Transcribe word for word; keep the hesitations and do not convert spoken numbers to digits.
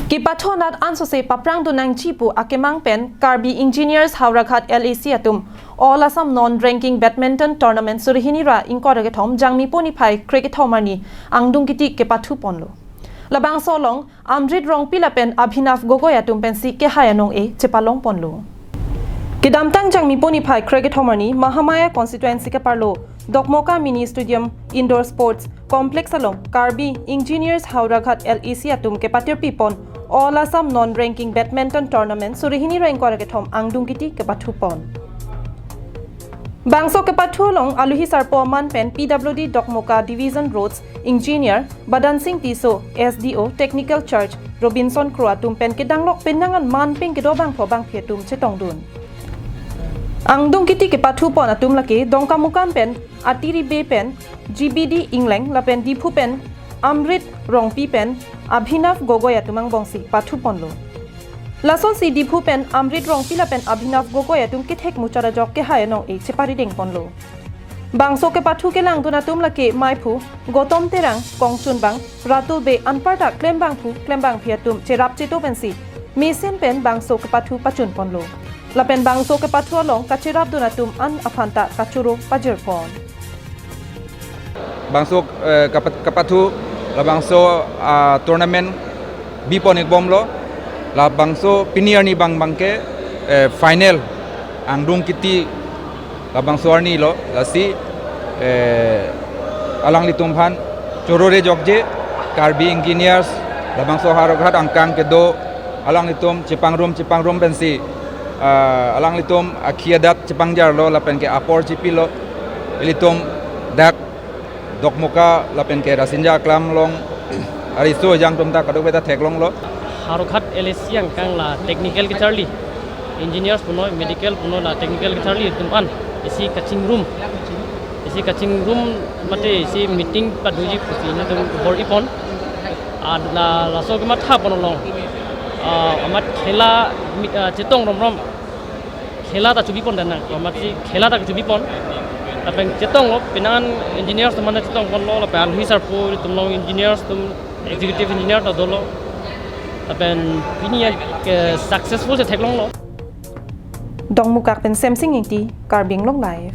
Kepathu anat ansose paprang do nangji pu akemang pen Karbi Engineers Howraghat L A C atum All Assam Non Ranking Badminton Tournament suri hini ra ingkoi ra kethom Jangmipo niphai krekethom arni angdung kiti kepathu ponlo. Labangso along Amrit Rongpi lapen Abhinav Gogoi atum pensi kehai anong-e chepalong ponlo. Kedamtang Jangmipo niphai krekethom arni Mahamaya constituency keparlo Dokmoka Mini Stadium Indoor Sports Complex along Karbi Engineers Howraghat L A C atum kepatirpi pon All Assam Non Ranking Badminton Tournament suri hini ra ingkoi ra kethom angdung kiti kepathu pon. Bangso kepathu along aluhi sarpo aman pen P W D Dokmoka Division Roads Engineer Badan Singh Tisso, S D O Technical Charge Robinson Kro atum pen kedanglok penang an man peng kedo bangpho bangphi atum chetongdun. Angdung kiti kepathu pon atum lake Dongkamukam pen Atiri Bey pen G B D Engleng lapen Diphu pen Amrit Rongpi pen Abhinav Gogoi atum angbongsi pathu ponlo. Lasonsi Diphu pen Amrit Rongpi lapen Abhinav Gogoi atum kethek muchot ajok kehai anong-e cheparideng ponlo. Bangso kepathu kelangdun atum lake maiphu Gotom Terang, Kongchunbang, Ratul Bey anparta klembangphu klembangphi atum cherap cheto pensi mesen pen bangso kepathu pachun ponlo. Lapen bangso kepathu along kacherapdun atum an aphanta kachoro pajir pon. Bangso eh, kepat- kepathu labangso ah, tournament bipon ikbomlo, labangso pini arni bang bangke eh, final angdung kiti labangso arni lo, lasi eh, alanglitum aphan choro re jokje Karbi Engineers labangso Howraghat angkang kedo alanglitum chepangrum chepangrum pensi ah, alanglitum akhi adat chepangjarlo lapen ke apor chipilo, ilitum dak Dokmoka lapen ke Rasinja aklam along ariso ejang atum ta kadokave ta theklonglo. Howraghat L A C angkang la technical kacharli, engineers punoi, medical punoi, la technical kacharli atum an isi kachingrum, isi kachingrum mate isi meeting padoji pusi nelitum bor-i pon. Ah, la laso kematha pon along ah, amat khela mi- ah, chetong romrom khela ta chubi pon dan nang, amatsi khela ta chubi pon. Lapen chetonglo, penang an engineers atum an chetong ponlo, lapen aluhi sarpo atum along engineers atum, executive engineer ta dolo. Lapen pini ke successful si theklonglo. Dongmukak pen Semsing Ingti, Karbi Anglong Live.